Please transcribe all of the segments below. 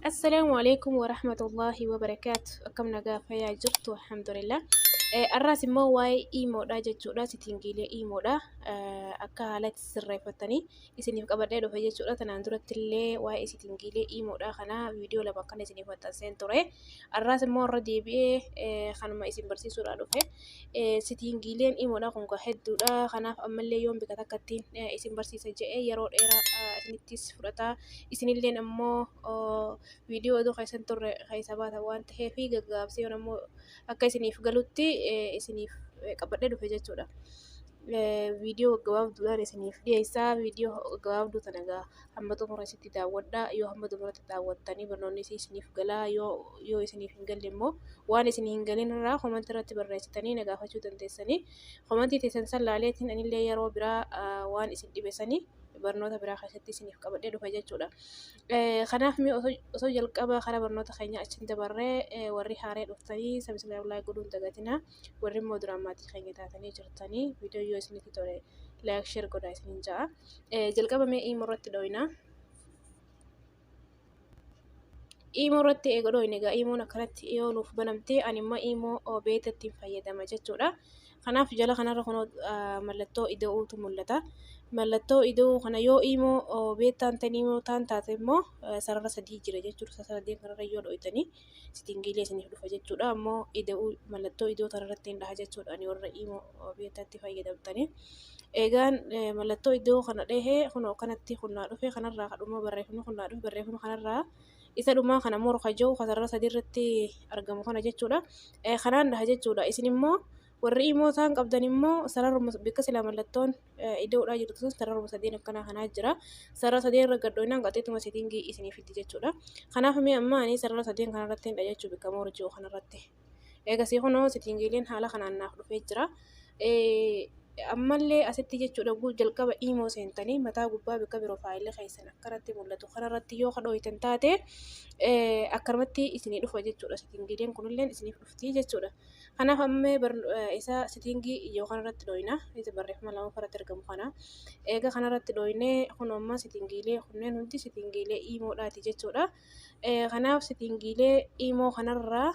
Assalaamu alaikum warahmatullahi wabarakaatu. Akkam nagaa fayyaa jirtu? Alhamdulillah. Arraas immoo waa'ee iimoodha jechuudha. Sitingiilee iimoodha. Akka haalatti sirreeffattanii isiniif qabadhee dhufe jechuudha. Tanaan duratti illee waa'ee sitingiilee iimoodha kana viidiyoo lama akkana isiniif maxxanseen ture. Arraas immoo irra deebi'ee kanuma isin barsiisuudha dhufe. Sitingiileen iimoodha kun hedduudha. Kanaaf ammallee yoon bika takkattiin isin barsiisa jedhee yeroo dheeraa isinittis fudhata. Isinilleen ammoo viidiyoo oduu keessan turre keessa baata waan ta'eef gaggabaabsee yoon ammoo akka isiniif galutti isiniif qabadhee dhufe jechuudha. Viidiyoo gaggabaabduudhaan isiniif dhiyeessaa. Viidiyoo gaggabaabduu tana egaa hamma xumura isitti daawwadhaa. Yoo hamma xumuratti daawwattanii barnoonni isii isiniif galaa, yoo isiniif hin galle immoo waan isinii hin galin irraa komantii irratti barreessitanii na gaafachuu dandeessanii. Komantii teessan san laaleetiin anillee yeroo biraa waan isin dhibe sanii barnoota biraa keessatti isiniif qabadhee dhufa jechuudha. Kanaaf mee osoo jalqaba karaa barnoota keenya achiin dabarree, warri haaree dhuftanii subscribe, like godhuu hin dagatinaa. Warri immoo duraan maatii keenya taatanii jirtanii viidiyoo yoo isinitti tole like, share godhaa isiniin ja'a. Jalqaba mee iimoo irratti dhooyna. Iimoo irratti eega dhooyne egaa iimoon akkanatti yoo nuuf banamte, ani immoo iimoo beetatti fayyadama jechuudha. Kanaaf jala kanarra kunoo mallattoo ida'uutu mul'ata. Mallattoo ida'uu kana yoo iimoo beettaan ta'in iimoo taan taate immoo sarara sadii jira jechuudha. Sarara sadii kanarra yoo dhoytanii sitingiilee isiniif dhufa jechuudha. Ammoo ida'uu mallattoo ida'uu tanarratti hin dhaha jechuudha. Ani warra iimoo beettaatti fayyadamtanii. Eegaan mallattoo ida'uu kana dhahee kunoo kanatti kunnaa dhufe. Kanarraa kadhuma barreeffamni kunnaa dhufe, barreeffama kanarraa isa dhumaa kana immoo roka jiru sarara sadii irratti argamu kana jechuudha. Kanaan dhaha jechuudha. Isin immoo warri iimoo isaan qabdan immoo sararuma bikka silaa mallattoon ida'uudhaa jirtu sun sararuma sadeen akkanaa kanaa jira. Sarara sadeen irra gadhooynaan qaxeetuma seetingii isinii fiddi jechuudha. Kanaaf mee amma ani sarara sadeen kanarratti hin dha jechuu, bikka more jiru kanarratti. Eegasii kunoo seetingiileen haala kanaan naaf dhufee jira. Ammallee asitti jechuudha, jalqaba iimoo seentanii mataa gubbaa bikka piroofaayilii keessan akkanatti mul'atu kanarratti yoo kadhooytan taate akkanumatti isinii dhufa jechuudha. Seetingiileen kunilleen isiniif dhufti jechuudha. Kanaaf amma isa seetingii yoo kanarratti dhooyna, isa barreeffama lama irratti argamu kana. Egaa kanarratti dhooynee kun amma seetingiilee kunneen hundi seetingiilee iimoodhaati jechuudha. Kanaaf seetingiilee iimoo kanarraa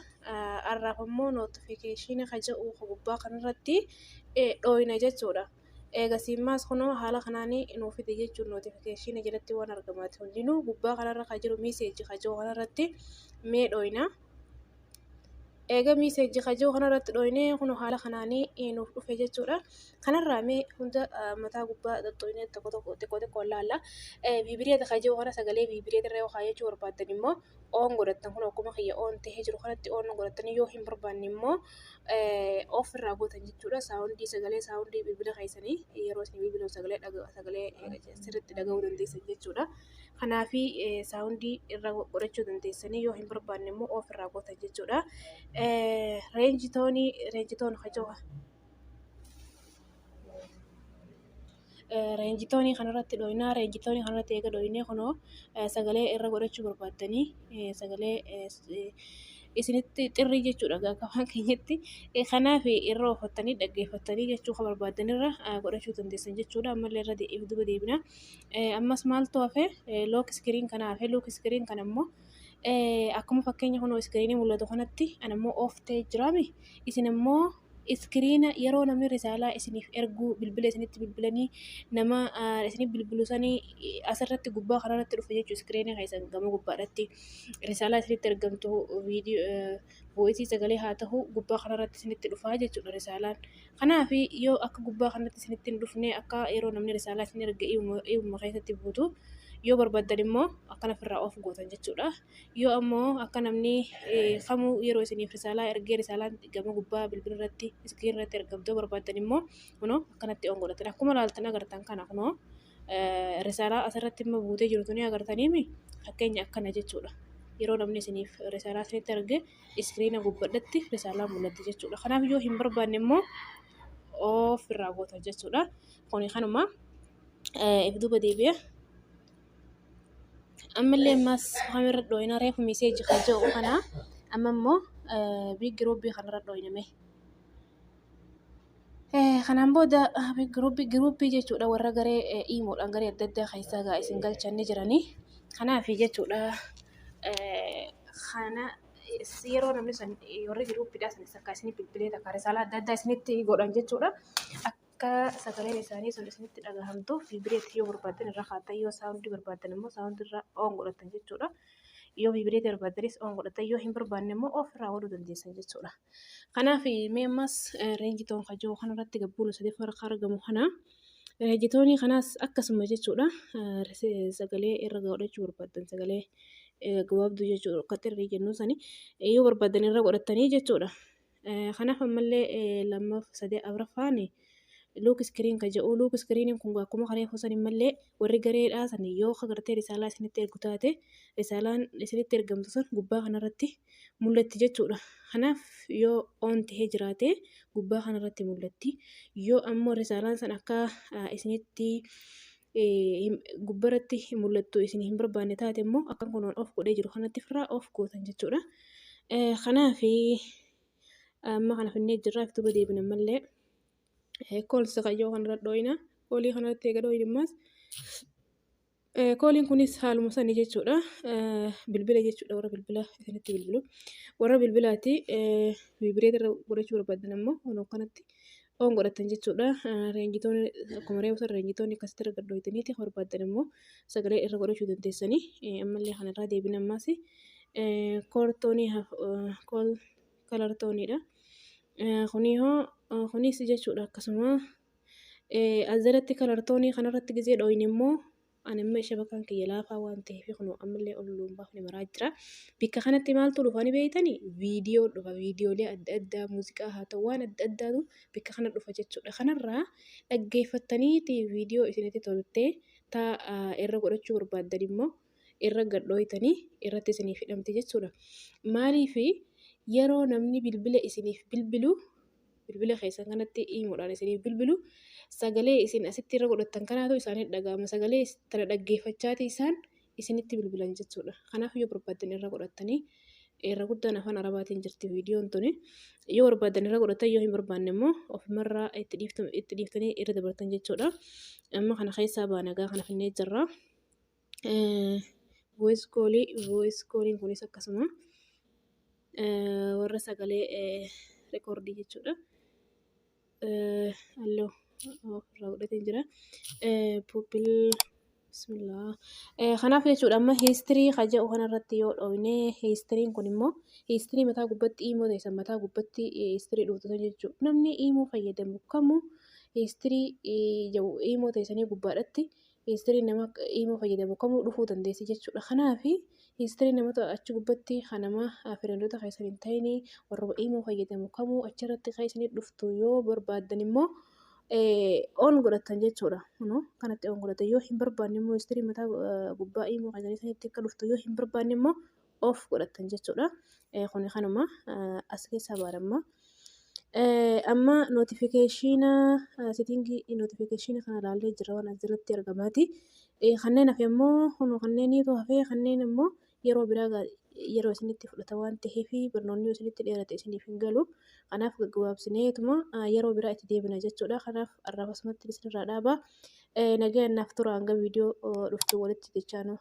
har'aaf ammoo notification ka jedhu gubbaa kanarratti dhooyna jechuudha. Eegasii immaas kunoo haala kanaan nuuf fide jechuun notification jalatti waan argamaati hundinuu gubbaa kanarra ka jiru message ka jiru kanarratti mee dhooyna. Eega message ka jiru kanarratti dhooynee kunoo haala kanaan nuuf dhufe jechuudha. Kanarraa mee hunda mataa gubbaa xaxxooynee tokko tokko xiqqoo xiqqoo laalla. Vibrate ka jiru kana, sagalee vibrate irra yoo kaayachuu barbaaddan immoo on godhattan, kun akkuma kiyya on tahee jiru kanatti on godhattanii, yoo hin barbaanne immoo off irraa gootan jechuudha. Soundii sagalee soundii bilbila keessanii yeroo isin bilbilan sagalee sirriitti dhaga'uu dandeessan jechuudha. Kanaafi soundii irra godhachuu dandeessanii, yoo hin barbaanne immoo off irraa gootan jechuudha. Ringtone ka jiru, ringtoneii kanarratti dhooynaa. Ringtoneii kanarratti eega dhooynee kunoo sagalee irra godhachuu barbaaddanii sagalee isinitti xirrii jechuudha akka afaan keenyatti. Kanaaf irra ooffattanii dhaggeeffattanii jechuu kan barbaaddanirra godhachuu dandeessan jechuudha. Ammallee irra duuba deebina. Ammas maaltu hafe? Lock screen kana hafe. Lock screen kana immoo akkuma fakkeenya kunoo iskiriinii mul'atu kanatti ana immoo off ta'ee jiraami. Isin immoo iskiriina yeroo namni risaalaa isiniif erguu bilbila isinitti bilbilanii nama isiniif bilbilu sanii asirratti gubbaa kanarratti dhufe jechuudha. Iskiriina keessan gama gubbaadhatti risaalaa isinitti ergamtu, viidiyoo, voiceii, sagalee haa ta'u, gubbaa kanarratti isinitti dhufaa jechuudha risaalaan. Kanaaf yoo akka gubbaa kanatti isinitti hin dhufne, akka yeroo namni risaalaa isin erge iimuma keessatti buutu yoo barbaaddan immoo akkana ofirraa off gootan jechuudha. Yoo ammoo akka namni kamuu yeroo isiniif risaalaa ergee risaalaan gama gubbaa bilbila irratti iskiriin irratti ergamtuu barbaaddan immoo kunoo akkanatti on godhatan. Akkuma ilaaltan agartan kana kunoo risaalaa asirratti immoo buutee jirtu ni agartaniimi, fakkeenya akkana jechuudha. Yeroo namni isiniif risaalaa isinitti erge iskiriina gubbadhatti risaalaa mul'atti jechuudha. Kanaaf yoo hin barbaanne immoo off irraa gootan jechuudha. Kuni kanuma if duuba deebi'e. Ammallee ammas kamirra dhooyina? Reefu message kan jedhu kana, amma immoo big groupii kanarra dhooyname. Kanaan booda groupii jechuudha, warra garee iimoodhaan garee adda addaa keessaa gaa isin galchanni jiranii. Kanaaf jechuudha Kana yeroo namni sun warri giruuppiidhaa sanis akka isinii bilbilee takka risaalaa adda addaa isinitti godhan jechuudha. Akka sagaleen isaanii sun isinitti dhagahamtuuf vibrate yoo barbaaddan irra kaattan, yoo sound barbaaddan immoo sound irra on godhatan jechuudha. Yoo vibrate barbaaddanis on godhatan, yoo hin barbaanne immoo off irraa godhuu dandeessan jechuudha. Kanaaf mee ammas ringtone ka jiru kanarratti gabbuun sadaffaa irra argamu kana. Ringtone kanaas akkasuma jechuudha. Sagalee irra godhachuu barbaaddan, sagalee gabaabduu jechuudha. Akka xirrii jennu sani yoo barbaaddan irra godhatanii jechuudha. Kanaaf ammallee lammaff sadee afuraffaan lock screen ka jedhu. Lock screeniin kun akkuma kalee san mallee warri gareedhaa san yoo agartee risaalaa isinitti ergu taate, risaalaan isinitti ergamtu sun gubbaa kanarratti mul'atti jechuudha. Kanaaf yoo on tahee jiraate gubbaa kanarratti mul'atti. Yoo ammoo risaalaan san akka isinitti gubbarratti mul'attu isin hin barbaanne taate immoo akka kunoon off godhee jiru kanatti ofirraa off gootan jechuudha. Kanaaf amma kana finnee jirra, duuba deebina mallee. Calls kayyoo kanarra dhooyina. Call kanarratti eega dhooyine ammas calliin kunis haaluma sanii jechuudha. Bilbila jechuudha, warra bilbila isinitti bilbilu. Warra bilbilaati vibrate irra godhachuu barbaadan immoo kunoo kanatti on godhatan jechuudha. Ringtone akkuma reefu sana ringtone akkasitti irra gadhooytaniiti barbaadan immoo sagalee irra godhachuu dandeessanii. Ammallee kanarraa deebina ammas caller tone, call caller toneiidha. Kunii hoo kunis jechuudha akkasuma as jalatti caller tone kanarratti gizee dhooyne immoo ani amma shabakaan kiyya laafaa waan ta'eef kunoo ammallee ol luun baafne maraa jira. Bikka kanatti maaltu dhufa ni beektanii? Viidiyoo dhufa. Viidiyoolee adda addaa, muuziqaa haa ta'u, waan adda addaatu bikka kana dhufa jechuudha. Kanarraa dhaggeeffattaniiti viidiyoo isinitti toltee taa irra godhachuu barbaaddan immoo irra gadhooytanii irratti isiniif hidhamti jechuudha. Maaliif yeroo namni bilbila isiniif bilbilu, bilbila keessan kanatti himuudhaan isiniif bilbilu, sagalee isin asitti irra godhattan kanaatu isaaniif dhaga'ama. Sagalee tana dhaggeeffachaati isaan isinitti bilbilan jechuudha. Kanaaf yoo barbaaddan irra godhattanii, irra guddaan afaan Arabaatiin jirti viidiyoon tuni. Yoo barbaaddan irra godhattan, yoo hin barbaanne immoo ofumarraa itti dhiiftanii irra dabartan jechuudha. Amma kana keessaa baanagaa kana finnee jirra. Voice call, voice calliin kunis akkasuma warra sagalee record jechuudha. Halluu ofirraa godhatee jira. People, bismillah. Kanaaf jechuudha amma history ka jedhu kanarratti yoo dhoofne, historyn kun immoo history mataa gubbatti imoo teessan mataa gubbatti history dhuftu jechuudha. Namni imoo fayyadamu kamuu history jedhu imoo teessanii gubbaadhatti history nama imoo fayyadamu kamuu dhufuu dandeessi jechuudha. Kanaaf history namoota achi gubbatti kan nama friendoota keessan hin ta'in, warra imoo fayyadamu kamuu achirratti kan isinii dhuftu yoo barbaaddan immoo on godhatan jechuudha. Kunoo kanatti on godhatan. Yoo hin barbaanne immoo history mataa gubbaa imoo keessanii sanitti akka dhuftu yoo hin barbaanne immoo off godhatan jechuudha. Kuni kanuma as keessaa baadamma. Amma notification setting, notification kana ilaallee jira, waan asirratti argamaati. Kanneen hafe immoo kunoo kanneeniitu hafee, kanneen immoo yeroo biraa yeroo isinitti fudhata waan ta'eef, barnoonni yoo isinitti dheerate isiniif hin galu. Kanaaf gaggabaabsineetuma yeroo biraa itti deebina jechuudha. Kanaaf har'aaf asumatti isinirraa dhaaba. Nagaan naaf tura hanga viidiyoo dhuftu walitti jechaanu.